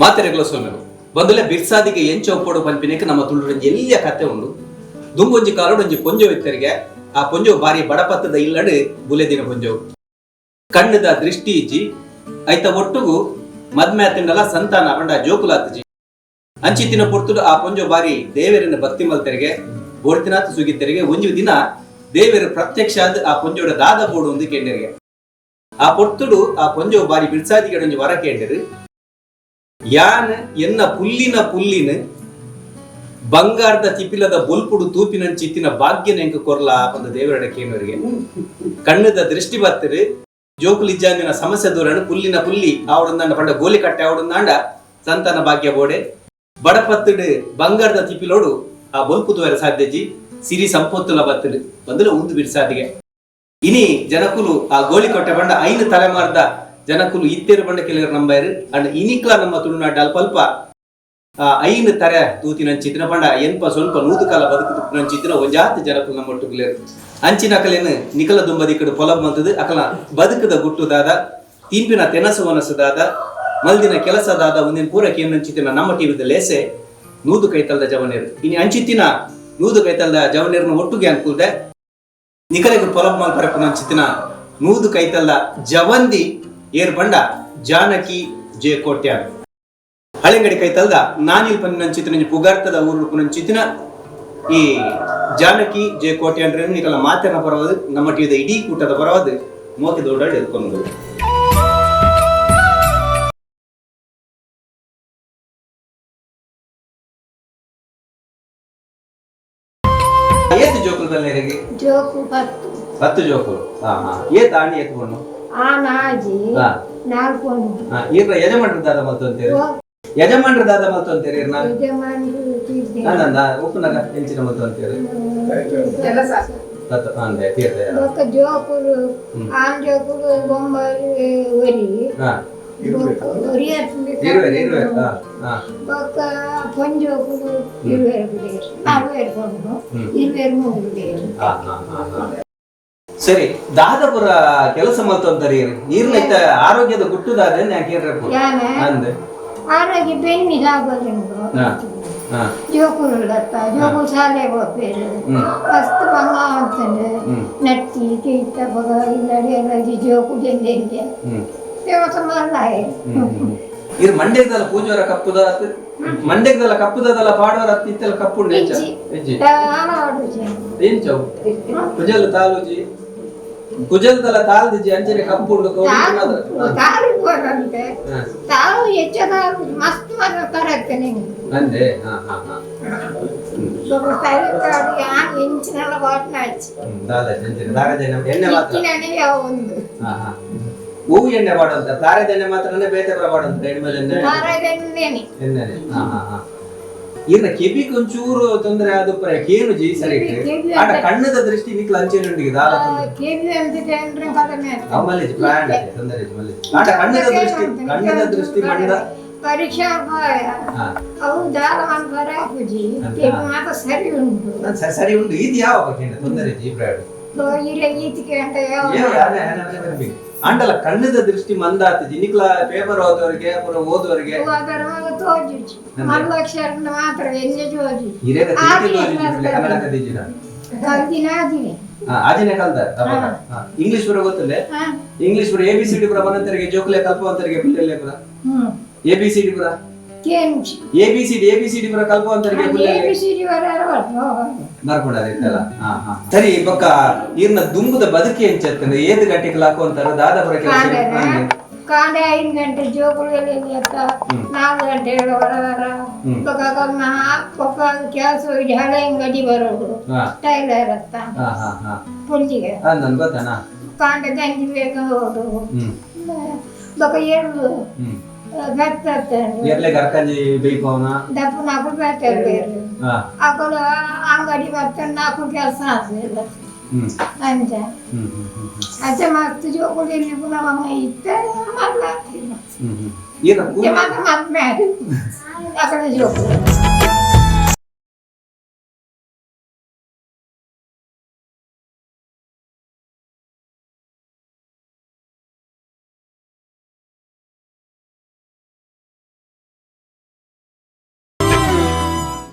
ಮಾತೆರೆಗ್ಲ ಸೊಲ್ಮೆಲು. ಬಂದುಲೆ ಬಿರ್ಸಾದಿಗೆ ಎಂಚ ಒಪ್ಪೊಡು ಪನ್ಪಿನಕ್ಕೆ ನಮ್ಮ ತುಳುಡೊಂಜಿ ಎಲ್ಯ ಕತೆ ಉಂಡು. ದುಂಬೊಂಜಿ ಕಾಲೊಡೊಂಜಿ ಪೊಂಜೊವು ಇತ್ತೆರ್ಗೆ. ಆ ಪೊಂಜೊವು ಬಾರಿ ಬಡಪತ್ತದ ಇಲ್ಲಡ್ ಬುಲೆದಿನ ಪೊಂಜೊವು. ಕಣ್ಣುದ ದೃಷ್ಟಿ ಇಜ್ಜಿ. ಐತ ಒಟ್ಟುಗು ಮದ್ಮೆ ಆತಿಂಡಲ ಸಂತಾನ ಪಂಡ ಜೋಕುಲಾತಿಜಿ. ಅಂಚಿತ್ತಿನ ಪೊರ್ತುಡು ಆ ಪೊಂಜೊವು ಬಾರಿ ದೇವೆರೆನ ಭಕ್ತಿ ಮಲ್ತೆರ್ಗೆ, ಬೋಡ್ತಿನಾತ್ ಸುಗಿತೆರ್ಗೆ. ಒಂಜಿ ದಿನ ದೇವೆರ್ ಪ್ರತ್ಯಕ್ಷ ಆದ್ ಆ ಪೊಂಜೊಡ ದಾದ ಬೋಡು ಅಂದ್ ಕೇಂಡೆರ್ಗೆ. ಆ ಪೊರ್ತುಡು ಆ ಪೊಂಜೊವು ಬಾರಿ ಬಿರ್ಸಾದಿಗೆಡ್ ಒಂಜಿ ವರ ಕೇಂಡೆರ್. ಯಾನ್ ಎನ್ನ ಪುಲ್ಲಿನ ಪುಲ್ಲಿನ್ ಬಂಗಾರ್ದ ತಿಪಿಲದ ಬೊಲ್ಪುಡು ತೂಪಿನಂಚಿತ್ತಿನ ಭಾಗ್ಯನ್ ಎಂಕ್ ಕೊರ್ಲ ಪಂದ್ ದೇವರೆಡ ಕೇನುವರಿಗೆ. ಕಣ್ಣುದ ದೃಷ್ಟಿ ಬತ್ತರ್, ಜೋಕುಲು ಇಜ್ಜಾಂದಿನ ಸಮಸ್ಯೆ ದೂರನ್, ಪುಲ್ಲಿನ ಪುಲ್ಲಿ ಆವೊಡುಂದಾಂಡ ಪಂಡ ಗೋಲಿ ಕಟ್ಟೆ ಆವೊಡುಂದಾಂಡ ಸಂತಾನ ಭಾಗ್ಯ ಬೋಡೆ. ಬಡಪತ್ತುಡ್ ಬಂಗಾರ್ದ ತಿಪಿಲೋಡು ಆ ಬೊಲ್ಪು ತೂವರೆ ಸಾಧ್ಯಜಿ, ಸಿರಿ ಸಂಪೊತ್ತುಲ ಬತ್ತುಂಡು ಪಂದುಲ ಉಂದು ಬಿರ್ಸಾದಿಗೆ. ಇನಿ ಜನಕುಲು ಆ ಗೋಲಿಕೊಟ್ಟೆ ಪಂಡ ಐನ್ ತಲೆಮಾರ್ದ ಜನಕುಲು ಇತ್ತೆರ್ ಪಂಡ ಕೆಲವೆರ್ ನಂಬೈರ್. ಅಂಡ ಇನಿಕ್ಲ ನಮ್ಮ ತುಳುನಾಡ್ ಅಲ್ಪಲ್ಪ ಆ ಐನ್ ತರೆ ತೂತಿನಂಚಿತ್ತಿನ ಪಂಡ ಎನ್ಪ ಸೊನ್ಪ ನೂದು ಕಾಲ ಬದುಕು ತುಪ್ಪುನಂಚಿತ್ತಿನ ಒಂಜಾತ್ ಜನಕುಲು ನಮ್ಮೊಟ್ಟುಗುಲೆರ್. ಅಂಚಿನಕಲೆನ್ ನಿಕಲ ದುಂಬದಿಕ್ಕಡ್ ಪೊಲಬು ಮಲ್ತುದು ಅಕಲ್ನ ಬದುಕುದ ಗುಟ್ಟು ದಾದ, ತಿನ್ಪಿನ ತೆನಸು ವನಸು ದಾದ, ಮಲ್ದಿನ ಕೆಲಸ ದಾದ ಉಂದೆನ್ ಪೂರ ಕೇನುನಂಚಿತ್ತಿನ ನಮ್ಮ ಟಿವಿದ ಲೇಸೆ ನೂದು ಕೈತಲ್ದ ಜವನೆರ್. ಇನಿ ಅಂಚಿತ್ತಿನ ನೂದು ಕೈತಲ್ದ ಜವನೆರ್ನ ಒಟ್ಟುಗೆ ಅನ್ಕುಲ್ದೆ ನಿಕಲೆಗ್ ಪೊಲಬು ಮಲ್ಪರೆ ಪುನಂಚಿತ್ತಿನ ನೂದು ಕೈತಲ್ದ ಜವಂದಿ ಏರ್ ಪಂಡ ಜಾನಕಿ ಜೆ ಕೋಟ್ಯಾನ್. ಹಳೆಂಗಡಿ ಕೈತಲ್ದ ನಾನಿಲ್ ಪನ್ನಿನಂಚಿತ್ತಿನ ಒಂಜಿ ಪುಗಾರ್ತದ ಊರು ಪುನಂಚಿತ್ತಿನ ಈ ಜಾನಕಿ ಜೆ ಕೋಟ್ಯಾನ್ ನಿಕಲ ಮಾತೆರ್ನ ಪರವಾದ್ ನಮ್ಮ ಟಿವಿದ ಇಡೀ ಕೂಟದ ಪರವಾದ್ ಮೋಕೆ ದೊಡ್ಡ ಎದ್ಕೊಂದು. ಏತ್ ಜೋಕುಲು ಬಲ್ಲೆರೆಗೆ? ಜೋಕು 10. 10 ಜೋಕುಲು. ಹಾ ಹಾ, ಏತ್ ಆಣ್ ಏತ್ ಪೊಣ್ಣು? ಆನ್ ಆಜಿ, ಹಾ. ನಾಲ್ಕು ಪೊಣ್ಣು. ಹಾ, ಈರ್ನ ಯಜಮಾನ್ರ ದಾದ ಮಲ್ತೊಂತೇರು? ಯಜಮಾನ್ರ ದಾದ ಮಲ್ತೊಂತೇರು ಈರ್ನ? ಯಜಮಾನ್ರು ತೀರ್ದೆ. ನಂದ ಉಪ್ಪುನಗ ಎಂಚಿನ ಮಲ್ತೊಂತೇರು? ಕೆಲಸ. ತತ್ ಅಂದೆ ತೀರ್ದೆ. ಬೊಕ್ಕ ಜೋಕುಲು ಆನ್ ಜೋಕುಲು ಬೊಂಬೈ ಒರಿ. ಹಾ. ಬೊಕ್ಕ ಒರಿ ಇರುವೆರ್ ಇರುವೆರ್. ಹಾ ಹಾ. ಬೊಕ್ಕ ಪೊಂಜೋಕುಲು ಇರುವೆರ್ ಬಿಡೇರು, ನಾಲ್ವೆರ್ ಪೊಣ್ಣು, ಇರುವೆರ್ ಮೂರು. ಹಾ ಹಾ ಹಾ ಹಾ. ಸರಿ, ದಾದಪುರ ಕೆಲಸ ಮಲ್ತೊಂತಾರೆ ಈರ್? ಈರ್ನ ಇತ್ತ ಆರೋಗ್ಯದ ಗುಟ್ಟು ದಾದ ಯಾಕೆ ಏನ್ರೆ? ಯಾನ? ಅಂದ್. ಆರೋಗ್ಯ ಬೆನ್ನಿ ಲಾಭ. ಹಾ ಹಾ. ಜೋಕುಲು ಲತ್ತ ಜೋಕುಲು ಶಾಲೆಗೆ ಹೋಗ್ಬೇರು. ಮಸ್ತ್ ಬಂಗ ಅಂತಂದು ನಟ್ಟಿ ಕೀತ ಬೊಗ ಇಲ್ಲಡೆ ಎಲ್ಲ ಜೋಕುಲು ಎಂದೆ ದೇವಸ ಮಲ್ಲಾಯ. ಇರ್ ಮಂಡ್ಯದಲ್ಲ ಪೂಜೋರ ಕಪ್ಪುದ ಮಂಡ್ಯದಲ್ಲ ಕಪ್ಪುದಲ್ಲ ಪಾಡೋರ ಇತ್ತೆಲ್ಲ ಕಪ್ಪುಂಡು ಎಂಚ? ಇಜ್ಜಿ. ಇಜ್ಜಿ. ಆಡೋಜಿ. ಎಂಚವು ಕುಜಲ್ ತಾಲೂಜಿ, ಕುಜಲ್ದಲ್ಲ ತಾಲ್ದಿಜಿ, ಅಂಚನೆ ಕಪ್ಪುಂಡು. ತಾಳು ಬರಂತೆ. ತಾಳು ಹೆಚ್ಚ ತಾಳು ಮಸ್ತ್ ಬರ ತರತ್ತೆ ನಿಂಗೆ. ಅಂದೆ ಹಾ ಹಾ ಹಾ. ತರಕಾರಿ ಎಂಚಿನೆಲ್ಲ ಬಾಟ್ನಾಚಿ. ದಾದ ಎಂಚಿನ ದಾರದ ಎಣ್ಣೆ ಮಾತ್ರ? ಇಕ್ಕಿನೇ ಯಾವ ಒಂದು. ಹಾ ಹಾ, ಹೂವು ಎಣ್ಣೆ ಪಾಡುವಂತ ತಾರೆದ ಎಣ್ಣೆ ಮಾತ್ರನೇ ಬೇತೆ ಪುರ ಪಾಡುವಂತ ಎಣ್ಣೆ ಎಣ್ಣೆ? ತಾರದೆಣ್ಣೆನೆ. ಎಣ್ಣೆನೆ. ಹಾ ಹಾ ಹಾ. ಇರ್ನ ಕೆಬಿಗೆ ಒಂಚೂರು ತೊಂದರೆ ಆದ ಪರ ಕೇನು ಜಿ ಸರಿ. ಕೆಬಿ. ಆಡ ಕಣ್ಣದ ದೃಷ್ಟಿ ನಿಕ್ಲ ಅಂಚೆನೆ ಉಂಡಿಗೆ ದಾಲ ತೊಂದ್ರೆ? ಕೆಬಿ ಅಂತ ಕೇಂದ್ರ ಕಡಿಮೆ. ಅವು ಮಲ್ಲೇಜಿ ಪ್ರಾಂಡ್ ಅದೇ ತೊಂದರೆ ಇಜ್ಜಿ ಮಲ್ಲೇಜಿ. ಆಡ ಕಣ್ಣದ ದೃಷ್ಟಿ, ಕಣ್ಣದ ದೃಷ್ಟಿ ಮಂದ. ಪರೀಕ್ಷಾ ಭಯ. ಹಾ. ಅವು ದಾಲ ಮನ್ಪರೆ ಆಪುಜಿ. ಕೆಬಿ ಮಾತ್ರ ಸರಿ ಉಂಟು. ನಾನ್ ಸರಿ ಸರಿ ಉಂಟು. ಇದು ಯಾವ ಕೇಂದ್ರ ತೊಂದರೆ ಇಜ್ಜಿ ಈ ಪ್ರಾಯಡ್. ಇಲ್ಲ ಈತಿಕೆ ಅಂತ ಯಾವ. ಆಂಡಲ ಕಣ್ಣದ ದೃಷ್ಟಿ ಮಂದ ಆತಜಿ ನಿಕ್ಲ ಪೇಪರ್ ಓದುವವರಿಗೆ ಪುರ ಓದುವವರಿಗೆ? ಅದರ ತೋಜುಜಿ, ಮಲ್ಲಕ್ಷರ ಮಾತ್ರ ಎಣ್ಣೆ ಜೋಜಿ. ಹಿರಿಯರ ಆದಿನೇ. ಕನ್ನಡ ಕದಿಜಿನ? ಕಲ್ದಿನ ಆದಿನೇ. ಆಜಿನೇ ಕಲ್ದ. ಇಂಗ್ಲಿಷ್ ಪೂರ ಗೊತ್ತಿಲ್ಲ? ಹಾ. ಇಂಗ್ಲಿಷ್ ಪೂರ ಎ ಬಿ ಸಿ ಡಿ ಪೂರ ಬನಂತರಿಗೆ ಜೋಕುಲೆ ಕಲ್ಪವಂತರಿಗೆ ಪುಲ್ಲೆಲ್ಲೆ ಪೂರ? ಎ ಬಿ ಸಿ ಡಿ ಪೂರ? ಕೇಂಜಿ. A B C D, A B C D ಪೂರ ಕಲ್ಪವಂತರಿಗೆ? ಎ ಪುಲ್ಲೆಲ್ಲೆ? ಬಿ ಸಿ ಡಿ ವರ. ಬರ್ಪುಂಡ ಇತ್ತಲ್ಲ. ಹಾ ಹಾ, ಸರಿ. ಬೊಕ್ಕ ಈರ್ನ ದುಂಬುದ ಬದುಕಿ ಎಂಚತ್ತಂದ್ರೆ ಏದು ಗಂಟೆಗೆ ಲಾಕುವಂತಾರ ದಾದಾಪುರ ಕೆಲಸ? ಕಾಂಡೆ 5 ಗಂಟೆ ಜೋಕುಲು ಎತ್ತ 4 ಗಂಟೆ ಹೊರ ವರ. ಬೊಕ್ಕ ಪಪ್ಪ ಕೆಲಸ ಇಡಿ ಹಳೆ ಅಂಗಡಿ ಬರೋಡು. ಟೈಲರ್ ಹತ್ತ. ಹಾ ಹಾ ಹಾ. ಪುಲ್ಲಿಗೆ. ಹಾ, ನನ್ ಗೊತ್ತಾನಾ. ಕಾಂಡೆ ಗಂಜಿ ಬೇಗ ಹೋಡು. ಬೊಕ್ಕ ಎಳ್ಳು ಬೆತ್ತ. ಎರ್ಲೆ ಗರ್ಕಂಜಿ ಬೇಯ್ಪವನ? ದಪ್ಪು ನಾಲ್ಕು ಬೇತೆ ಬೇರೆ. ಅಕಲು ಅಂಗಡಿ ಬರ್ತಾನೆ ನಾಲ್ಕು ಕೆಲಸ ಆಗ್ಲಿಲ್ಲ. ಅಂಚ. ಹ್ಮ್ ಹ್ಮ್ ಹ್ಮ್ ಅಂಚ ಮಸ್ತ್ ಜೋಕುಲು ಇಲ್ಲಿ ಪುನಃ ಇತ್ತೆ ಮಲ್ಲ. ಹ್ಮ್ ಹ್ಮ್ ಈರ್ನ ಕೂಲಿ ಮಾತ್ರ ಮದ್ಮೆ ಅಕಡೆ ಜೋಕುಲು.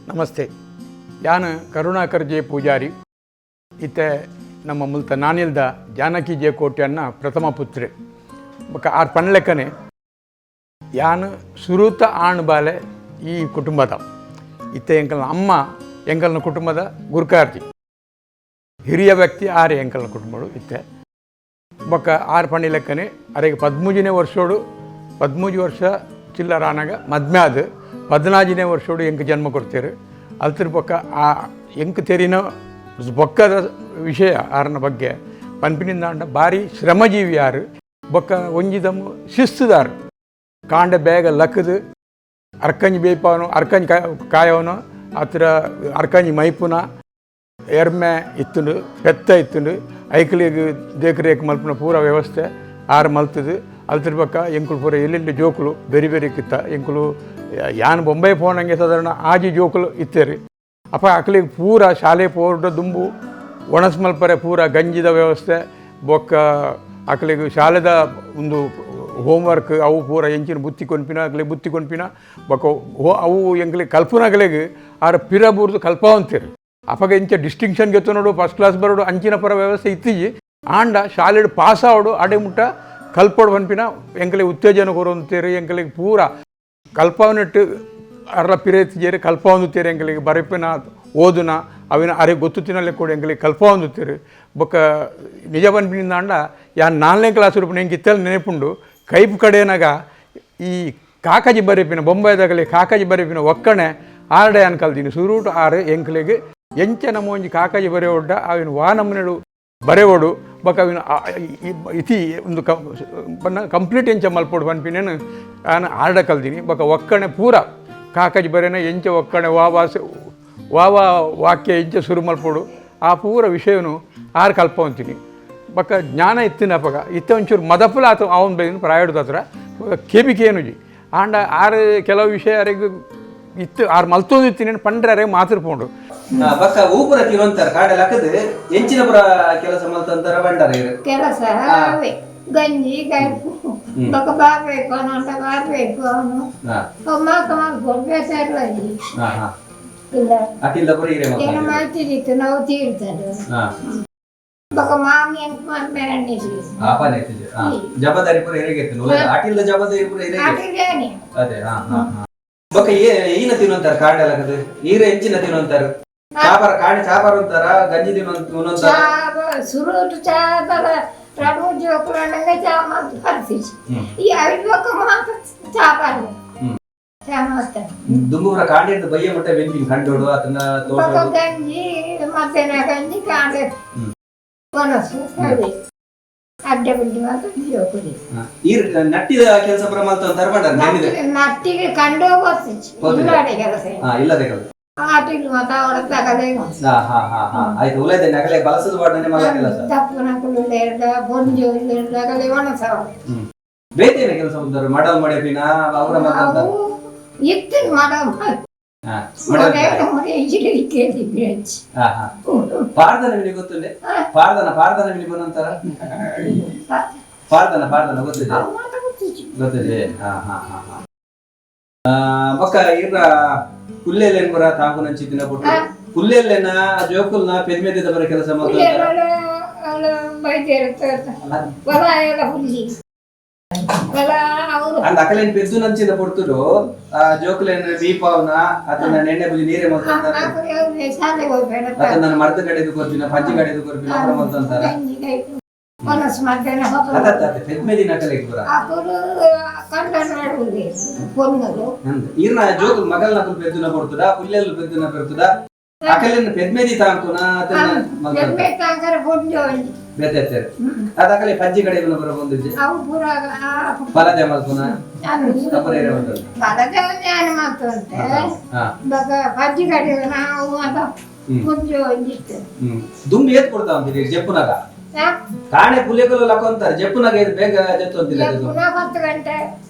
ನಮಸ್ತೆ. ಯಾನು ಕರುಣಾಕರ್ ಜೆ ಪೂಜಾರಿ. ಇತ್ತೆ ನಮ್ಮ ಮುಲ್ತ ನಾನಿಲ್ದ ಜಾನಕಿ ಜೆ ಕೋಟ್ಯನ್ನ ಪ್ರಥಮ ಪುತ್ರೆ. ಬೊಕ್ಕ ಆರ್ ಪನ್ಲೆಕ್ಕನೆ ಯಾನು ಸುರೂತ ಆಣ್ ಬಾಲೆ ಈ ಕುಟುಂಬದ. ಇತ್ತೆ ಎಂಕಲ್ನ ಅಮ್ಮ ಎಂಕಲ್ನ ಕುಟುಂಬದ ಗುರ್ಕಾರ್ಜಿ, ಹಿರಿಯ ವ್ಯಕ್ತಿ ಆರೆ ಎಂಕಲ್ನ ಕುಟುಂಬಡು ಇತ್ತೆ. ಬೊಕ್ಕ ಆರ್ ಪಣಿ ಲೆಕ್ಕನೆ ಅರೆಗೆ 13ನೇ ವರ್ಷೋಡು, 13 ವರ್ಷ ಚಿಲ್ಲರಾನಾಗ ಮದ್ಮೆ ಆದ್ 14ನೇ ವರ್ಷೋಡು ಎಂಕ್ ಜನ್ಮ ಕೊಡ್ತೇರು. ಅಲ್ತಿರ್ ಬೊಕ್ಕ ಆ ಎಂಕ್ ತೆರಿನ ಬೊಕ್ಕದ ವಿಷಯ ಆರನ ಬಗ್ಗೆ ಪನ್ಪಿನಿಂದಾಂಡ ಭಾರಿ ಶ್ರಮಜೀವಿ ಯಾರು. ಬೊಕ್ಕ ಒಂಜಿದಮ್ಮು ಶಿಸ್ತುದಾರು. ಕಾಂಡ ಬೇಗ ಲಕ್ಕದು ಅರ್ಕಂಜಿ ಬೇಯ್ಪವನು, ಅರ್ಕಂಜಿ ಕಾಯವನು, ಆತರ ಅರ್ಕಂಜಿ ಮೈಪುನ. ಎರ್ಮೆ ಇತ್ತುಂಡು, ಪೆತ್ತ ಇತ್ತುಂಡು. ಐಕ್ಲಿಗ್ ದೇಕ್ ರೇಕ್ ಮಲ್ಪುನ ಪೂರ ವ್ಯವಸ್ಥೆ ಆರು ಮಲ್ತದು. ಅಲ್ತಿರ್ ಬೊಕ್ಕ ಎಂಕುಲು ಪೂರ ಎಲ್ಲೆಲ್ಲಿ ಜೋಕುಲು ಬೆರಿ ಬೆರಿ ಕಿತ್ತ ಎಂಕುಲು. ಯಾನ್ ಬೊಂಬೈ ಪೋನಂಗೆ ಸಾಧಾರಣ ಆಜಿ ಜೋಕುಲು ಇತ್ತೇರಿ. ಅಪ್ಪ ಅಕ್ಲಿಗೆ ಪೂರ ಶಾಲೆ ಪೋರ್ಡ ದುಂಬು ಒಣಸ್ ಮಲ್ಪರೆ ಪೂರ ಗಂಜಿದ ವ್ಯವಸ್ಥೆ. ಬೊಕ್ಕ ಅಕ್ಲಿಗೆ ಶಾಲೆದ ಒಂದು ಹೋಮ್ವರ್ಕ್ ಅವು ಪೂರ ಎಂಚಿನ ಬುತ್ತಿ ಕೊನ್ಪಿನ, ಅಕ್ಲಿಗೆ ಬುತ್ತಿ ಕೊನ್ಪಿನ. ಬೊಕ್ಕ ಅವು ಎಂಕ್ಲಿಗೆ ಕಲ್ಪನಗಲಿಗೆ ಆರ ಪಿರ ಬೂರ್ದು ಕಲ್ಪವಂತೀರಿ. ಅಪಗ ಇಂಚ ಡಿಸ್ಟಿಂಕ್ಷನ್ ಗೆತ್ತು ನೋಡು, ಫಸ್ಟ್ ಕ್ಲಾಸ್ ಬರೋಡು ಅಂಚಿನ ಪರ ವ್ಯವಸ್ಥೆ ಇತ್ತೀಜಿ. ಆಂಡ ಶಾಲೆಡ್ ಪಾಸ್ ಆವಡು ಅಡೆ ಮುಟ್ಟ ಕಲ್ಪೋಡು ಪನ್ಪಿನ ಎಂಕಲಿಗೆ ಉತ್ತೇಜನ ಕೊರೊಂತೇರು. ಎಂಕಲಿಗೆ ಪೂರ ಕಲ್ಪವನಿಟ್ಟು ಅರ್ಲ ಪಿರೇತಿಜೇರು ಕಲ್ಪವಂದುತ್ತೀರಿ. ಎಂಕಲಿಗೆ ಬರೆಪಿನ ಓದುನ ಅವಿನ ಅರೆ ಗೊತ್ತು ತಿನ್ನಲೆ ಕೂಡ ಎಂಕಲಿಗೆ ಕಲ್ಪವಂದುತ್ತೀರಿ. ಬೊಕ್ಕ ನಿಜ ಪನ್ಪಿನಿಂದಾಂಡ ಯಾನ್ 4ನೇ ಕ್ಲಾಸ್ ರೂಪಿನ ಎಂಕ್ ಇತ್ತೆಲ್ಲ ನೆನಪುಂಡು. ಕೈಪು ಕಡೆಯನಾಗ ಈ ಕಾಕಜಿ ಬರೆಪಿನ, ಬೊಂಬಾಯ್ದಾಗಲಿ ಕಾಕಜಿ ಬರೆಪಿನ ಒಕ್ಕಣೆ ಆರ್ಡೆ ಯಾನ್ ಕಲ್ದಿನಿ. ಸುರೂಟು ಆರು ಎಂಕ್ಲೆಗ್ ಎಂಚ ನಮ್ಮ ಒಂಜಿ ಕಾಕಜಿ ಬರೆಯೋಡ್ಡ ಅವಿನ ವಾ ನಮೂನೆಡು ಬರೆಯೋಡು, ಬೊಕ್ಕ ಅವಿನ ಇತಿ ಒಂದು ಕಂಪ್ಲೀಟ್ ಎಂಚ ಮಲ್ಪೊಡು ಪನ್ಪಿನೇನು ಆನ್ ಆರ್ಡ ಕಲ್ದಿನಿ. ಬೊಕ್ಕ ಒಕ್ಕಣೆ ಪೂರ ಕಾಕಜಿ ಬರೆನ ಎಂಚ ಒಕ್ಕಣೆ ವಾ ವಾ ವಾ ವಾಕ್ಯ ಎಂಚ ಸುರು ಮಲ್ಪೊಡು ಆ ಪೂರ ವಿಷಯನು ಆರು ಕಲ್ಪವಂತೀನಿ. ಬೊಕ್ಕ ಜ್ಞಾನ ಇತ್ತಿನ ಅಪಗ ಇತ್ತೆ ಒಂಚೂರು ಮದಪುಲ ಆತ ಅವನ ಬೈದಿನ ಪ್ರಾಯಡ್ದ ಹತ್ರ ಬೊಕ್ಕ ಕೆಬಿಕೇನುಜಿ. ಆಂಡ ಆರು ಕೆಲವು ವಿಷಯ ಅರೆಗ್ ಇತ್ತು ಆರು ಮಲ್ತೊಂದು ಇತ್ತಿನ ಪಂಡ್ರೆ ಅರೆಗ್ ಮಾತ್ರ ಪೋಂಡು. ಬೊಕ್ಕ ಊಪುರ ತಿರುವಂತಾರ ಕಾಡೆ ಲಕ್ಕದು ಎಂಚಿನ ಪುರ ಕೆಲಸ ಮಲ್ತಂತಾರ ಬಂಡಾರ ಇರು? ಕೆಲಸ ಅವೇ ಗಂಜಿ ಗೈಪು. ಬೊಕ್ಕ ಬಾರ್ಬೇಕು ಅನ್ನೋಂಟ ಬಾರ್ಬೇಕು ಅವನು. ಮಾತ ಮಾಡ್ಕೊಂಡು ಬೇಸರ ಹಾ ಹಾ ಇಲ್ಲ. ಅಟಿಲ್ದ ಪುರ ಹಿರೇ ಏನು ಮಲ್ತಂತೀರು. ಮಾಡ್ತಿದ್ದಿತ್ತು ನಾವು ತೀರ್ತದೆ. ಬೊಕ್ಕ ಮಾಮಿ ಅಂತ ಮಾಡ್ಬೇಡ. ಆಪಾನೆ ಇತ್ತಿಜೆ. ಜವಾಬ್ದಾರಿ ಪೂರ ಹಿರೇಗೆ ಇತ್ತು, ಅಟಿಲ್ದ ಜವಾಬ್ದಾರಿ ಪೂರ ಹಿರೇಗೆ. ಅಟಿಲೇನೆ. ಅದೇ. ಹಾ ಹಾ ಹಾ ಬೊಕ್ಕ ಈನ ತಿನ್ನುವಂತಾರ ಕಾಡೆ ಲಕ್ಕದು ಈರ ಎಂಚಿನ ತಿನ್ನುವಂತಾರ? ಚಾಪರ ಕಾಡೆ ಚಾಪರ ಅಂತಾರ, ಗಂಜಿ ತಿನ್ನುವಂತಾರ? ಚಾ ಸುರುಟು ಚಾ ಬಲ ರಡು ಜೋಕುಲಂಡಂಗೆ ಚಾ ಮಾತು ಬರ್ತೀವಿ. ಈ ಐದು ಬೊಕ್ಕ ಮಾತು ಚಾ ಬರ್ಲಿ. ಚಾ ಮಾಡ್ತಾರೆ. ದುಂಬುರ ಕಾಂಡಿರ್ದು ಬಯ್ಯ ಮುಟ್ಟ ಬೆನ್ಪಿನ ಕಂಡೋಡು ಅದನ್ನ ಬೊಕ್ಕ ತೋಟೋಡು. ಗಂಜಿ, ಮಧ್ಯಾಹ್ನ ಗಂಜಿ, ಕಾಂಡೆ ಒಣಸು ಅದೇ ಅಡ್ಡ ಬಿಡ್ಡಿ ಮಾತ್ರ ಜೋಕುಲಿ. ಈರ್ ನಟ್ಟಿದ ಕೆಲಸ ಪುರ ಮಲ್ತಂತಾರ ಬಂಡಾರ ನೆನ್ನಿದೆ? ನಟ್ಟಿಗೆ ಕಂಡು ಹೋಗ್ತಿತ್ತು. ಹೋಗ್ತಿದೆ. ಇಲ್ಲಾಡೆ ಕೆಲಸ. ಇಲ್ಲದೆ ಕೆಲಸ. ಆಟಿಲ್ ಮಾತ ಅವಳ ತಗಲೇ. ಹಾ ಹಾ ಹಾ ಹಾ ಆಯ್ತು, ಉಲೈದೆ ನಗಲೆ ಬಲಸದ ಬಾಡನೆ ಮಲ್ಲ ಕೆಲಸ. ತಪ್ಪು ಇಲ್ಲೇರ್ದ ಬೊಂಜು ಇಲ್ಲೇರ್ದಾಗಲೇ ಒಣಸವ. ಬೇತೇನ ಕೆಲಸ ಬಂದರು ಮಡಲ್ ಮಡೆಪಿನ ಅವರ ಮಲ್ತಂತಾರ? ಅವು ಇತ್ತು ಮಡ. ಮಡಲ್. ಕೇಳಿ. ಹಾ ಹಾ ಪಾರ್ದನ ಮಿನಿ ಗೊತ್ತುಂಡೆ? ಪಾರ್ದನ ಪಾರ್ದನ ಮಿನಿ ಬಂದಂತಾರ? ಪಾರ್ದನ ಪಾರ್ದನ ಗೊತ್ತಿದೆ? ಗೊತ್ತಿದೆ. ಹಾ ಹಾ ಹಾ ಹಾ ಬೊಕ್ಕ ಇರ್ರ ಕುಲ್ಲೆಲ್ಲೇನ್ ಬರ ತಾಂಕುನಂಚಿ ದಿನ ಕೊಟ್ಟು ಕುಲ್ಲೆಲ್ಲೇನ ಜೋಕುಲ್ನ ಪೆದ್ಮೆದಿದ ಬರ ಕೆಲಸ ಮಾಡ್ತಾರೆ? ಹೊಲ ಎಲ್ಲ ಹುಲ್ಲಿ ಹೊಲ ಅವರು. ಅಂದ್ ಅಕಲೇನ್ ಪೆದ್ದು ನಂಚಿನ ಪೊರ್ತುಡು ಆ ಜೋಕುಲೇನ್ ದೀಪಾವನ ಅದನ್ನ ನೆಣ್ಣೆ ಬುಜಿ ನೀರೇ ಮಲ್ತಂತಾರ? ಶಾಲೆಗೆ ಹೋಗ್ಬೇಡ. ಅದನ್ನ ನನ್ನ ಮರದ ಕಡೆದು ಕೊರ್ಪಿನ, ಪಂಚಿ ಕಡೆದು ಕೊರ್ಪಿನ ಅವರ ಮಲ್ತಂತಾರ? ಮನಸ್ಸು ಮಧ್ಯಾಹ್ನ ಹೊತ್ತು. ಅದ ಪೆದ್ಮೆದಿನ ಅಕಲೆಗ್ ಬರ. ಅಕುಲು ಕಂಡ ನಡುವೆ ಪೊನ್ನಲು. ಅಂದ್ ಈರ್ನ ಜೋಕುಲ್ ಮಗಲ್ನ ಕುಲ್ ಪೆದ್ದುನ ಪೊರ್ತುಡ ಪುಲ್ಲೆಲ್ ಪೆದ್ದುನ ಪೆರ್ತುಡ ಅಕಲೇನ್ ಪೆದ್ಮೆದಿ ತಾಂಕುನ ಅದನ್ನ ಮಲ್ತಂತಾರ? ಎಮ್ಮೆ ತಾಂಕರ ಪೊಂಜು. ಬೇತೆ ಅದ ಅಕಲೆ ಪಂಚಿ ಕಡೆ ಬರ ಬಂದಿದ್ದೆ. ಅವು ಪೂರ. ಫಲದೆ ಮಲ್ಪುನ ಅಪರ ಏರೆ ಮಲ್ತಂತ? ಬಲದ ಜ್ಞಾನ ಮಾತಂತೆ. ಬಗ ಪಜ್ಜಿ ಕಡೆ ನಾವು ಮಾತ ಪೊಂಜು ಒಂಜಿತ್ತು. ದುಂಬಿ ಏತ್ ಕೊಡ್ತಾ ಅಂತೀರಿ ಜಪ್ಪುನಾಗ? ಕಾಣೆ ಪುಲಿಯಕಲು ಲಕ್ಕೊಂತಾರೆ, ಜಪ್ಪುನಾಗ ಇದು ಬೇಗ ಜತ್ತು ಅಂತಿಲ್ಲ. ಪುನಃ 10 ಗಂಟೆ.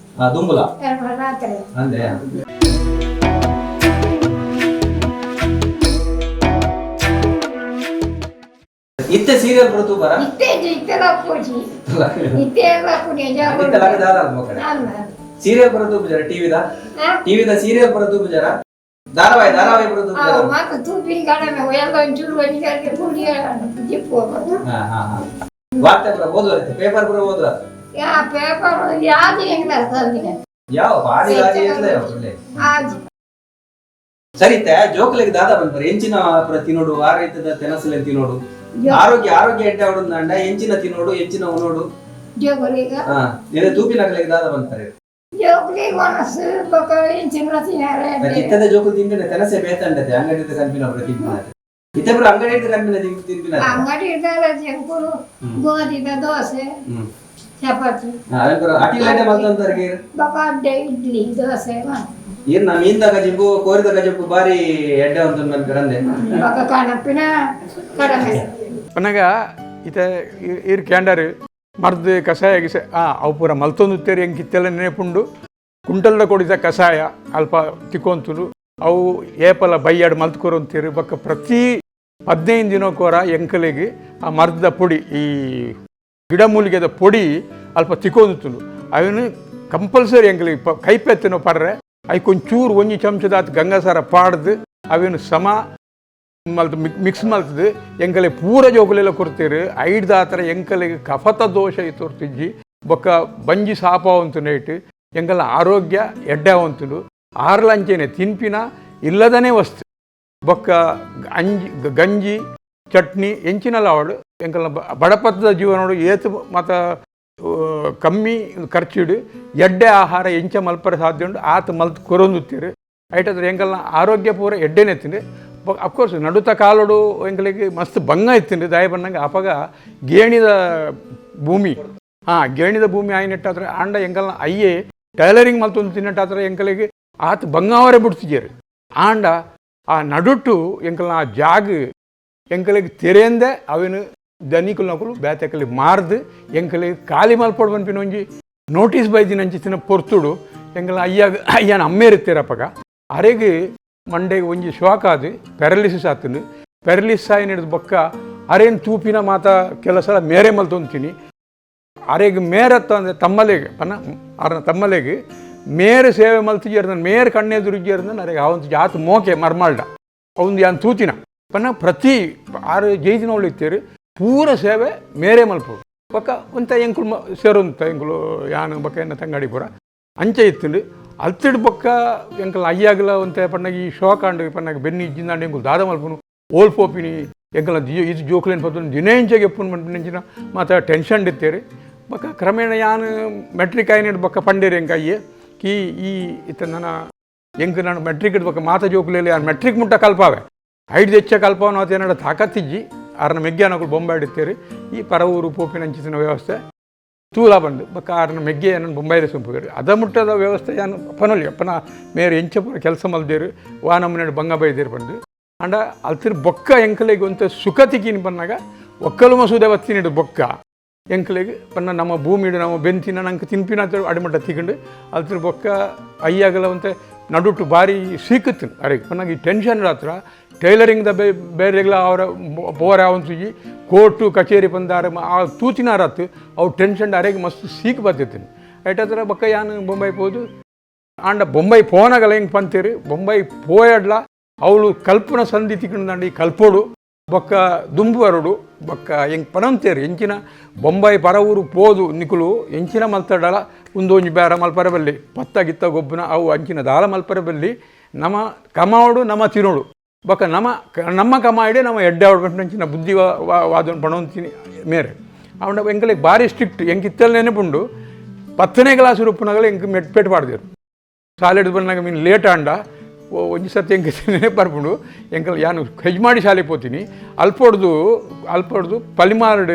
ದುಂಬುಲ. ರಾತ್ರಿ. ಅಂದೆ. ಇತ್ತೆ ಸೀರಿಯಲ್ ಬರುತ್ತು ಬರ. ಇತ್ತೆ ಇತ್ತೆಲ್ಲ ಪೂಜಿ ಇತ್ತೆಲ್ಲ ಪುಣ್ಯ. ಇತ್ತೆ ಲಗದಾರ ಮಕ್ಕಳ ಸೀರಿಯಲ್ ಬರೋದು ಬುಜಾರ ಟಿವಿದ? ಟಿವಿದ ಸೀರಿಯಲ್ ಬರೋದು ಬುಜಾರ? ಧಾರಾವಾಹಿ ಧಾರಾವಾಹಿ ಪೂರ ತೂಪುಜರ? ಮಾತ ತೂಪಿನ ಕಡಿಮೆ ಎಲ್ಲ ಒಂಚೂರು ಒಂಜಿ ಕಡೆಗೆ ಪುಡಿ ಜಿಪ್ಪು. ಹಾ ಹಾ ಹಾ ವಾರ್ತೆ ಪೂರ ಓದುವರ, ಪೇಪರ್ ಪೂರ ಓದುವರ? ಯಾ ಪೇಪರ್ ಯಾವ್ದು ಹೆಂಗ್ ಅರ್ಥ. ಯಾವ ಬಾರಿ ಬಾರಿ ಇರ್ತದೆ ಒಳ್ಳೆ. ಆಜ್. ಸರಿತೆ, ಜೋಕುಲೆಗ್ ದಾದ ಪನ್ಪರ್? ಎಂಚಿನ ಪೂರ ತಿನ್ನೋಡು, ಆರೈತದ ತೆನಸುಲೆನ್ ತಿನ್ನೋಡು, ಆರೋಗ್ಯ ಆರೋಗ್ಯ ಎಡ್ಡೆ ಆವೊಡುಂದಾಂಡ ಎಂಚಿನ ತಿನ್ನೋಡು, ಎಂಚಿನ ಉನೋಡು? ಜೋಕುಲಿಗ? ಹಾ, ನಿನ್ನ ತೂಪಿನಕಲೆಗ್ ದಾದ ಪನ್ಪರ್? ಜೋಕುಲಿಗ್ ಒಣಸು ಬೊಕ ಎಂಚಿನ ತಿನ್ನರೆ. ಇತ್ತದ ಜೋಕುಲು ತಿಂಡಿನ ತೆನಸೆ ಬೇತಂಡತೆ, ಅಂಗಡಿದ ಕನ್ಪಿನ ಪೂರ ತಿನ್ಪಿನ. ಇತ್ತೆ ಪೂರ ಅಂಗಡಿದ ಕನ್ಪಿನ ತಿನ್ಪಿನ. ಅಂಗಡಿ ಇದ್ದಾರ ಜಂಕುಲು ಗೋಧಿದ ದೋಸೆ, ಚಪಾತಿ. ಅವೆನ್ ಪೂರ ಅಟಿಲ್ ಐಟಮ್ ಮಲ್ತೊಂತಾರ್ ಗೀರ್. ಬೊಕ ಅಡ್ಡೆ ಇಡ್ಲಿ ದೋಸೆ. ಈರ್ ನಾ ಮೀನ್ದ ಕಜಿಪು, ಕೋರಿದ ಕಜಿಪು ಬಾರಿ ಎಡ್ಡೆ ಉಂಟು ಮನ್ಪೆರಂದೆ. ಬೊಕ ಕಣಪಿನ ಕಡಮೆ. ಪನ್ನಗ ಇತ್ತೆ ಈರ್ ಕ್ಯಾಂಡರ್ ಮರ್ದ್ ಕಷಾಯ ಗಿಸ ಅವು ಪೂರ ಮಲ್ತೊಂದುತ್ತೇರಿ. ಎಂಕ್ ಇತ್ತೆಲ್ಲ ನೆನಪುಂಡು, ಕುಂಟಲ್ದ ಕೊಡಿದ ಕಷಾಯ ಅಲ್ಪ ತಿಕ್ಕೊಂತುಂಡು. ಅವು ಏಪಲ ಬಯ್ಯಾಡ್ ಮಲ್ತ್ ಕೊರೊಂತೇರು. ಬೊಕ್ಕ ಪ್ರತಿ 15 ದಿನಕ್ಕೊರ ಎಂಕಲೆಗ್ ಆ ಮರ್ದ ಪೊಡಿ, ಈ ಗಿಡಮೂಲಿಕೆದ ಪೊಡಿ ಅಲ್ಪ ತಿಕ್ಕೊಂದುತ್ತುಂಡು. ಅವೆನ್ ಕಂಪಲ್ಸರಿ ಎಂಕಲೆಗ್ ಕೈಪೆತ್ತಿನ ಪರ್ರೆ ಐಕ್ ಒಂಚೂರು ಒಂಜಿ ಚಮಚದಾತ್ ಗಂಗಸರ ಪಾಡ್ದು ಅವೆನ್ ಸಮ ಮಲ್ತ್ ಮಿಕ್ಸ್ ಮಲ್ತದು ಎಂಕಲೆ ಪೂರ ಜೋಕುಲೆಲ್ಲ ಕೊಡ್ತೀರು. ಐಡ್ದಾತ್ರ ಎಂಕಲೆಗ್ ಕಫತ ದೋಷ ಇತ್ತೊರ್ತಿಜ್ಜಿ. ಬೊಕ್ಕ ಬಂಜಿ ಸಾಪ ನೇಟ್ ಎಂಕಲ್ನ ಆರೋಗ್ಯ ಎಡ್ಡೆ ಆವೊಂತುಂಡು. ಆರ್ಲಂಚೆನೆ ತಿನ್ಪಿನ ಇಲ್ಲದನೇ ವಸ್ತು ಬೊಕ್ಕ ಅಂಜಿ ಗಂಜಿ ಚಟ್ನಿ ಎಂಚಿನಲ ಆವಡ್, ಎಂಕಲ್ನ ಬಡಪತ್ತದ ಜೀವನೋಡು ಏತ್ ಮತ ಕಮ್ಮಿ ಖರ್ಚಿಡು ಎಡ್ಡೆ ಆಹಾರ ಎಂಚ ಮಲ್ಪರೆ ಸಾಧ್ಯ ಉಂಡು ಆತ ಮಲ್ತ್ ಕೊರೊಂದುತ್ತೀರು. ಐಟಾದ್ರೆ ಎಂಕಲ್ನ ಆರೋಗ್ಯ ಪೂರ ಎಡ್ಡೆನೆ ಇತ್ತಿಂಡು. ಅಫ್ಕೋರ್ಸ್ ನಡುತ ಕಾಲೋಡು ಎಂಕಲೆಗ್ ಮಸ್ತ್ ಬಂಗ ಇತ್ತಿಂಡು. ದಾಯ ಬನ್ನಗ ಅಪಗ ಗೇಣಿದ ಭೂಮಿ, ಗೇಣಿದ ಭೂಮಿ ಆಯಿನೆಟ್ಟಾದ್ರೆ ಆಂಡ ಎಂಕಲ್ನ ಅಯ್ಯೆ ಟೈಲರಿಂಗ್ ಮಲ್ತೊಂದು ತಿನ್ನಟ್ಟಾದ್ರೆ ಎಂಕಲೆಗ್ ಆತ್ ಬಂಗಾವರೆ ಬಿಡ್ತಿಜೆರ್. ಆಂಡ ಆ ನಡುಟು ಎಂಕಲ್ನ ಆ ಜಾಗ ಎಂಕಲೆಗ್ ತೆರೆಂದೆ ಅವೆನ್ ದನಿಕುಲ್ನಕುಲು ಬೇತೆಕಲಿ ಮಾರ್ದು ಎಂಕಲೆಗ್ ಖಾಲಿ ಮಲ್ಪೊಡು ಪನ್ಪಿನ ಒಂಜಿ ನೋಟಿಸ್ ಬೈದಿನಂಚಿತ್ತಿನ ಪೊರ್ತುಡು ಎಂಕಲ್ನ ಅಯ್ಯಾಗ ಅಯ್ಯನ ಅಮ್ಮೇರ್ ಅಪಗ ಅರೆಗ್ ಮಂಡೆಗ್ ಒಂಜಿ ಶಾಕ್ ಆದ್ ಪ್ಯಾರಲಿಸಿಸ್ ಆತುಂಡು. ಪ್ಯಾರಲಿಸಿಸ್ ಆಯಿನೆಡ್ದ್ ಬೊಕ್ಕ ಅರೇನ್ ತೂಪಿನ ಮಾತ ಕೆಲಸ ಮೇರೆ ಮಲ್ತೊಂತೀನಿ. ಅರೆಗ್ ಮೇರತ್ತ ಅಂದ್ರೆ ತಮ್ಮಲೆಗ್ ಪನ್ನ ಅರ್ನ ತಮ್ಮಲೆಗ್ ಮೇರೆ ಸೇವೆ ಮಲ್ತಿಜೆರ್, ಮೇರ್ ಕಣ್ಣೆದುರುಜ್ಜೆರ್, ಅರೆಗ್ ಆವೊಂದು ಜಾತ್ ಮೋಕೆ ಮರ್ಮಾಲ್ಡ ಅವಂದು ಯಾನ್ ತೂತಿನ. ಪನ್ನ ಪ್ರತಿ ಆರು ಜೈದಿನವಳು ಇತ್ತೇರು ಪೂರ ಸೇವೆ ಮೇರೆ ಮಲ್ಪೊಡು. ಬೊಕ್ಕ ಒಂತ ಎಂಕುಲು ಸೇರೊಂತ ಎಂಕುಲು ಯಾನ್ ಬೊಕ್ಕ ಎನ್ನ ತಂಗಡಿ ಪೂರ ಅಂಚೆ ಇತ್ತುಂಡು. ಅಲ್ತಿಡ್ ಬೊಕ್ಕ ಎಂಕಲ್ನ ಅಯ್ಯಾಗಲ ಒಂತೆ ಪನ್ನಗ ಈ ಶೋಕ್ ಆಂಡ್. ಪನ್ನಗ ಬೆನ್ನಿ ಇಜ್ಜಿಂದಾಂಡ ಎಂಕುಲು ದಾದ ಮಲ್ಪುನು, ಓಲ್ ಪೋಪಿನಿ, ಎಂಕಲ್ನ ದಿಯೋ ಇದು ಜೋಕುಲೇನ್ ಪತ್ತೊಂದು ದಿನ ಇಂಚೆಗೆ ಎಪ್ಪುನು ಪನ್ಪಿನಂಚಿನ ಮಾತ ಟೆನ್ಷನ್ ಇತ್ತೇರು. ಬೊಕ್ಕ ಕ್ರಮೇಣ ಯಾನ್ ಮೆಟ್ರಿಕ್ ಆಯಿನೆಡ್ ಬೊಕ್ಕ ಪಂಡೇರು ಎಂಕ್ ಅಯ್ಯೆ ಕಿ ಈ ಇತ್ತೆ ನನ ಎಂಕ್ ನಾನು ಮೆಟ್ರಿಕ್ ಬೊಕ್ಕ ಮಾತ ಜೋಕುಲೆಲ್ಲ ಯಾನ್ ಮೆಟ್ರಿಕ್ ಮುಟ್ಟ ಕಲ್ಪಾವೆ, ಐಡ್ದ್ ಹೆಚ್ಚ ಕಲ್ಪಾವನ ಆತ ಏನಾರ ತಾಕತ್ತಿಜ್ಜಿ. ಆರ್ನ ಮೆಗ್ಯಾನಕುಲು ಬೊಂಬಾಯ್ಡ್ ಇತ್ತೇರು, ಈ ಪರವೂರು ಪೋಪಿನಂಚಿತ್ತಿನ ವ್ಯವಸ್ಥೆ ತೂಲ ಬಂದು. ಬೊಕ್ಕ ಆರ್ನ ಮೆಗ್ಗೆ ಏನನ್ನು ಬೊಂಬಾಯಿದ ಸಂಪುವೆರು ಅದ ಮುಟ್ಟದ ವ್ಯವಸ್ಥೆ ಯಾನ್ ಪನೊಲಿ ಅಪ್ಪನ ಮೇರ್ ಎಂಚ ಪೂರ ಕೆಲಸ ಮಲ್ದೇರು, ವಾ ನಮೂನೆಡ್ ಬಂಗ ಬೈದೇರು ಪಂದು. ಆಂಡ ಅಲ್ತಿರ್ ಬೊಕ್ಕ ಎಂಕಲೆಗ್ ಒಂತೆ ಸುಖ ತಿಕ್ಕಿನ ಪನ್ನಗ ಒಕ್ಕಲು ಮಸೂದೆ ಬತ್ತಿನಿಡು ಬೊಕ್ಕ ಎಂಕಲೆಗ್ ಪನ್ನ ನಮ್ಮ ಭೂಮಿಡು ನಮ್ಮ ಬೆಂತಿನ ನಂಗೆ ತಿನ್ಪಿನ ಅಡಿಮಟ್ಟ ತಿಕ್ಕಂಡು. ಅಲ್ತಿರ್ ಬೊಕ್ಕ ಅಯ್ಯಾಗಲ ಒಂತೆ ನಡುಟು ಬಾರಿ ಸೀಕುತ್ತು ಅರೆಗ್. ಪನ್ನಗ ಈ ಟೆನ್ಷನ್ ರಾತ್ರ ಟೈಲರಿಂಗ್ ದ ಬೇರೆಗ್ಲ ಅವರ ಬೋರ್ ಆವಂತುಜಿ, ಕೋರ್ಟು ಕಚೇರಿ ಪಂದಾರ ಆ ತೂತಿನಾರತ್ತು ಅವು ಟೆನ್ಷನ್ ಅರೆಗ್ ಮಸ್ತ್ ಸೀಕ್ ಬತ್ತಿತ್ತು. ಐಟತ್ರ ಬೊಕ್ಕ ಯಾನ್ ಬೊಂಬೈ ಪೋದು. ಆಂಡ ಬೊಂಬೈ ಪೋನಗಲ ಹೆಂಗೆ ಪಂತೀರು, ಬೊಂಬೈ ಪೋಯಡ್ಲ ಅವಳು ಕಲ್ಪನ ಸಂಧಿ ತಿಕ್ಕಂಡು ಈ ಕಲ್ಪೋಡು ಬೊಕ್ಕ ದುಂಬು ಬರೋಡು. ಬೊಕ್ಕ ಎಂಕ್ ಪನಂತೇರು ಎಂಚಿನ ಬೊಂಬೈ ಪರವೂರು ಪೋದು ನಿಕುಲು ಎಂಚಿನ ಮಲ್ತಡಲ ಉಂದೊಂಜಿ ಬೇರ ಮಲ್ಪರೆ ಬಲ್ಲಿ, ಪತ್ತ ಗಿತ್ತ ಗೊಬ್ಬನ ಅವು ಅಂಚಿನ ದಾಲ ಮಲ್ಪರೆ ಬಲ್ಲಿ. ನಮ ಕಮಾವಡು ನಮ ತಿನ್ನೋಡು, ಬೊಕ್ಕ ನಮ ನಮ್ಮ ಕಮಾಯಿಡೆ ನಮ್ಮ ಎಡ್ಡೆ ಆವಡು ಅಂಚಿನ ಬುದ್ಧಿ ವಾದನ ಪಣವಂತೀನಿ ಮೇರೆ. ಅವನ ಎಂಕಲೆಗ್ ಬಾರಿ ಸ್ಟ್ರಿಕ್ಟ್. ಎಂಕ್ ಇತ್ತಲ್ ನೆನಪುಂಡು, 10ನೇ ಕ್ಲಾಸ್ ರೂಪುನಗಲ ಎಂಕ್ ಮೆಟ್ ಪೇಟ್ ಪಾಡ್ದೇರು. ಶಾಲೆಡ್ ಬನ್ನಗ ಮೀನ್ ಲೇಟ್ ಆಂಡ ಒಂಜಿ ಸರ್ತಿ ಎಂಕ್ ನೆನಪು ಬರ್ಪುಂಡು, ಎಂಕಲ್ ಯಾನು ಹೆಜ್ಮಾಡಿ ಶಾಲೆ ಪೋತೀನಿ, ಅಲ್ಪೊಡ್ದು ಅಲ್ಪೊಡ್ದು ಪಲಿಮಾರ್ಡ್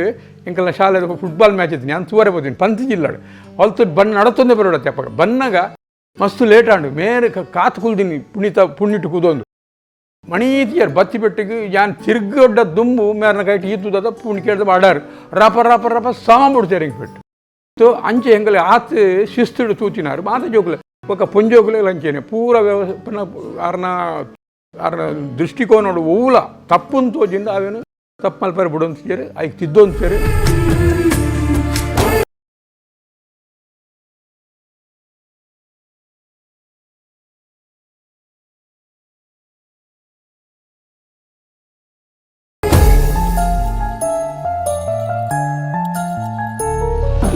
ಎಂಕಲ್ನ ಶಾಲೆ ಫುಟ್ಬಾಲ್ ಮ್ಯಾಚ್ ಇತ್ತೀನಿ. ನಾನು ತೂವರೆ ಪೋತೀನಿ ಪಂತ್ ಜಿಲ್ಲಾಡ್ ಅಲ್ತು ಬಣ್ಣ ನಡತೊಂದೇ ಬರೋಡತ್ತೆ. ಅಪ್ಪಗ ಬನ್ನಗ ಮಸ್ತ್ ಲೇಟ್ ಆಂಡು. ಮೇರೆ ಕಾತ್ ಕುಲ್ದಿನಿ ಪುಣಿತ ಪುಣ್ಣಿಟ್ಟು ಕೂದೊಂದು ಮಣೀತಿಯರ್ ಬತ್ತಿ ಪೆಟ್ಟಿಗೆ ಯಾನ್ ತಿರ್ಗಡ್ಡ ದುಂಬು ಮೇರ್ನ ಕೈಟ್ ಈತುದ ಪುಣಿ ಕೇಳ್ದ ಆಡಾರು ರಪ ರಪ ರಪ ಸಾಂಬುಡ್ತೇರೆ ಎಂಕ್ ಪೆಟ್ಟು. ಸೊ ಅಂಚೆ ಎಂಕಲೆ ಆತ್ ಶಿಸ್ತುಡು ತೂತಿನಾರು ಮಾತ ಜೋಕುಲೆ ಬೊಕ್ಕ ಪೊಂಜೋಕುಲೆ ಅಂಚೆನೆ ಪೂರ ವ್ಯವಸ್ಥೆ ಆರ್ನ ಆರ್ನ ದೃಷ್ಟಿಕೋನಡು ಓಲ ತಪ್ಪುನ್ ತೋಜಿಂದ ಅವೇನು ತಪ್ಪು ಮಲ್ಪರೆ ಬುಡೊಂತಿಜೆರ್, ಐಕ್ ತಿದ್ದೊಂತೇರು.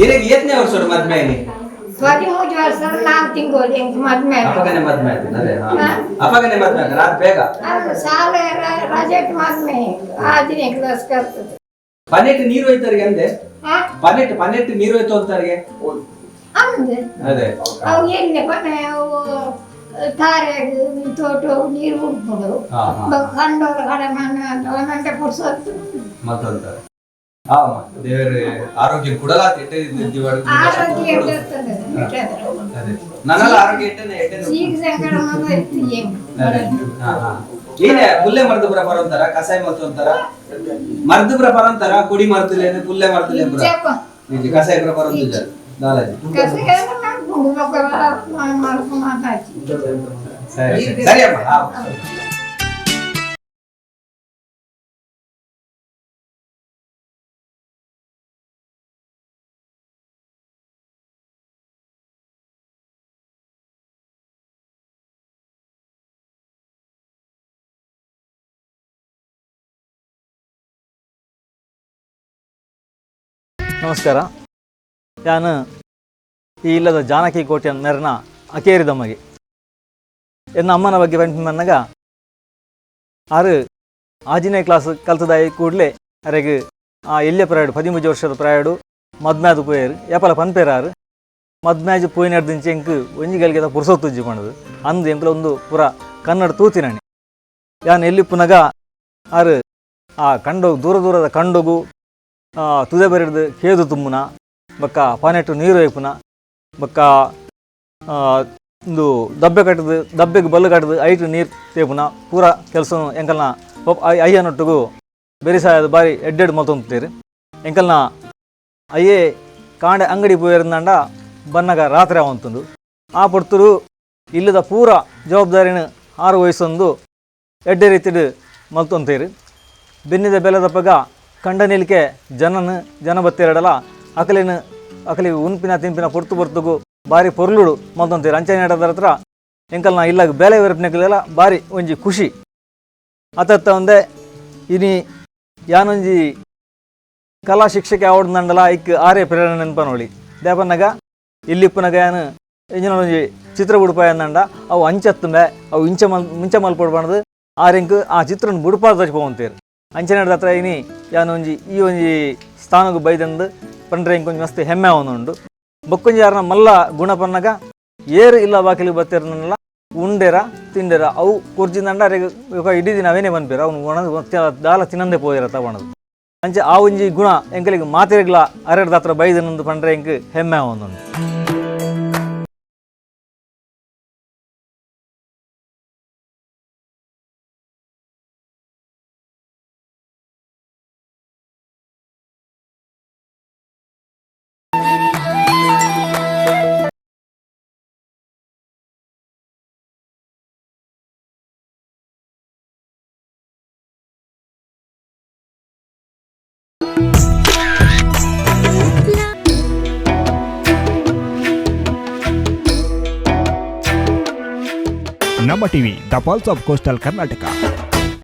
ಇರೆಗ್ ಏತ್ನೇ ವರ್ಷ ಮದ್ಮೆ ಆಯ್ನಿ? 13 ವರ್ಷ 4 ತಿಂಗಳು ಎಂಕ್ ಮದ್ಮೆ. ಅಪ್ಪಗನೆ ಮದ್ಮೆ ಆಯ್ತು ಅದೇ. ಹಾ. ಅಪ್ಪಗನೆ ಮದ್ಮೆ ಆಯ್ತು ರಾತ್ ಬೇಗ. ಅದು ಶಾಲೆ ರಜೆಟ್ ಮದ್ಮೆ, ಆದಿನೇ ಕ್ಲಾಸ್ ಕರ್ತದೆ. ಪನೆಟ್ ನೀರು ಹೋಯ್ತಾರಿಗೆ ಅಂದೆ. ಹಾ. ಪನೆಟ್ ಪನೆಟ್ ನೀರು ಹೋಯ್ತು ಅಂತಾರಿಗೆ. ಅಂದೆ. ಅದೇ. ಅವು ಎಲ್ಲಿ ಪನೆ ಅವು ತಾರೆ ತೋಟ ನೀರು ಉಂಟು. ಹಾ, ಹಾ. ಕಂಡೋರು ಕಡೆ ಮನೆ ಒಂದಂಟೆ ಪುರ್ಸೊತ್ತು. ಮತ್ತೊಂತಾರೆ ಆ ದೇವರ ಆರೋಗ್ಯ ಕೊಡಲ. ಆರೋಗ್ಯ ಇರ್ತದೆ. ಅದೇ ನನ್ನೆಲ್ಲ ಆರೋಗ್ಯ ಎಟ್ಟೆನೆ ಎಟ್ಟೆನೆ. ಈಗ ಸಂಕಟ ಮಗ ಇತ್ತು ಏನು. ಅದೇ. ಹಾ, ಹಾ. ಏನೇ ಪುಲ್ಲೆ ಮರ್ದು ಪುರ ಬರೋಂತಾರ, ಕಸಾಯ ಮಲ್ತು ಅಂತಾರ, ಮರ್ದು ಪುರ ಬರೋಂತಾರ, ಕುಡಿ ಮರ್ದಿಲ್ಲ, ಪುಲ್ಲೆ ಮರ್ದಿಲ್ಲ ಪುರ. ಇಜ್ಜಪ್ಪ. ನಿಜ ಕಸಾಯ ಪುರ ಬರೋಂತಿಲ್ಲ ದಾಲಾಜಿ. ಕಸಗೆಲ್ಲ ಮಾಡ್ಕೊಂಡು ಮಾತಾಡ್ತಿ. ಸರಿ ಸರಿ ಸರಿ ಅಮ್ಮ. ಹಾ. ನಮಸ್ಕಾರ. ಯಾನು ಈ ಇಲ್ಲದ ಜಾನಕಿ ಕೋಟೆಯ ಮೆರನ ಅಕೇರಿದಮ್ಮಗೆ ಎನ್ನ ಅಮ್ಮನ ಬಗ್ಗೆ ಬಂದಾಗ ಆರು ಆಜಿನೇ ಕ್ಲಾಸ್ ಕಲ್ತದಾಯಿ ಕೂಡಲೇ ಅರೆಗ್ ಆ ಎಲ್ಯ ಪ್ರಾಯಡು 13 ವರ್ಷದ ಪ್ರಾಯಡು ಮದ್ಮ್ಯಾದು ಪೋಯರು ಏಪಲ ಪನ್ಪೇರಾರು ಮದ್ಮ್ಯಾಜ್ ಪೋಯಿನಡ್ದಿಂಚೆ ಎಂಕ್ ಒಂಜಿ ಗಲ್ಗೆದ ಪುರ್ಸೊತ್ತುಜ್ಜಿ ಪಣದು ಅಂದು ಎಂಕ್ಲ ಒಂದು ಪುರ ಕನ್ನಡ ತೂತಿನಣಿ. ಯಾನ್ ಎಲ್ಲಿ ಪುನಗ ಆರು ಆ ಕಂಡೋಗು ದೂರ ದೂರದ ಕಂಡೋಗು ತುದೆ ಬರಿಡ್ದು ಕೇದು ತುಂಬುನ ಬೊಕ್ಕ ಪಾನೆಟ್ಟು ನೀರು ಒಯ್ಪುನ ಬೊಕ್ಕ ಇಂದು ದಬ್ಬೆ ಕಟ್ಟದು ದಬ್ಬೆಗೆ ಬಲ್ಲು ಕಟ್ಟದು ಐಟು ನೀರು ತೇಪುನ ಪೂರ ಕೆಲಸ ಎಂಕಲ್ನ ಅಯ್ಯನೊಟ್ಟಿಗೂ ಬೆರಿಸಾಯದ ಬಾರಿ ಎಡ್ಡೆಡ್ ಮಲ್ತೊಂತೇರು. ಎಂಕಲ್ನ ಅಯ್ಯೇ ಕಾಂಡೆ ಅಂಗಡಿ ಪೋಯಿರಂದಾಂಡ ಬನ್ನಗ ರಾತ್ರಿ ಅವಂತುಂಡು. ಆ ಪೊರ್ತುರು ಇಲ್ಲದ ಪೂರ ಜವಾಬ್ದಾರಿನ ಆರು ವಯಸ್ಸೊಂದು ಎಡ್ಡೆ ರೀತಿಡ್ ಮಲ್ತೊಂತೇರು. ಬೆನ್ನಿದ ಬೆಲೆದಪ್ಪಗ ಕಂಡ ನಿಲ್ಕೆ ಜನನ ಜನ ಬತ್ತಿರಡಲ ಅಕಲಿನ ಅಕಲಿ ಉನ್ಪಿನ ತಿನ್ಪಿನ ಪೊರ್ತು ಪೊರ್ತುಗು ಬಾರಿ ಪೊರ್ಲುಡು ಮಲ್ತೊಂತೇರು. ಅಂಚನೆ ನಡದರ ಹತ್ರ ಎಂಕಲ್ನ ಇಲ್ಲಾಗ ಬೇಲೆ ವೆರಪ್ನೆಗಲೆಲ್ಲ ಬಾರಿ ಒಂಜಿ ಖುಷಿ ಅತತ್ತ ಒಂದೇ. ಇನಿ ಯಾನೊಂಜಿ ಕಲಾ ಶಿಕ್ಷಕ ಆವಡ್ದಂಡಲ ಐಕ್ ಆರೇ ಪ್ರೇರಣೆ ನೆನ್ಪನೋಳಿ ದೇಪನ್ನಗ ಇಲ್ಲಿಪ್ಪುನಗ ಯಾನು ಎಂಜಿನ ಒಂಜಿ ಚಿತ್ರ ಬುಡುಪಾಯ ಅಂದಂಡ ಅವು ಅಂಚತ್ತುಂಬೆ ಅವು ಇಂಚ ಮಲ್ ಮುಂಚ ಮಲ್ಪೊಡು ಪಂಡ್ದು ಆರೆಂಕ್ ಆ ಚಿತ್ರನ ಬುಡುಪಾದ ಪೋವಂತೇರು. ಅಂಚನೆ ಹತ್ರ ಇನಿ ಯಾನೊಂಜಿ ಈ ಒಂಜಿ ಸ್ಥಾನಗು ಬೈದಂದು ಪಂಡ್ರೆ ಇಂಕೊಂಜಿ ಮಸ್ತ್ ಹೆಮ್ಮೆ ಅವನುಂಡು. ಬೊಕ್ಕೊಂಜಿ ಯಾರನ ಮಲ್ಲ ಗುಣ ಪನ್ನಗ ಏರು ಇಲ್ಲ ಬಾಕಿಲಿ ಬತ್ತಿರನಲ್ಲ ಉಂಡೆರ ತಿಂಡೆರ ಅವು ಕುರ್ಜಿಂದಂಡ ಅರೆಗ್ ಇಡೀ ದಿನ ಅವೇನೇ ಪನ್ಪೇರು ಅವ್ನು ಒಣ ದಾಲ ತಿನ್ನಂದೆ ಪೋಯಿರ ತಗೊಳದು. ಅಂಚೆ ಆ ಒಂಜಿ ಗುಣ ಎಂಕಲಿಗೆ ಮಾತೆರ್ಗ್ಲ ಅರೆಡ್ದ ಹತ್ರ ಬೈದನಂದು ಪಂಡ್ರೆ ಎಂಕ್ ಹೆಮ್ಮೆ ಅವನುಂಡು. Namma TV, the pulse of coastal Karnataka.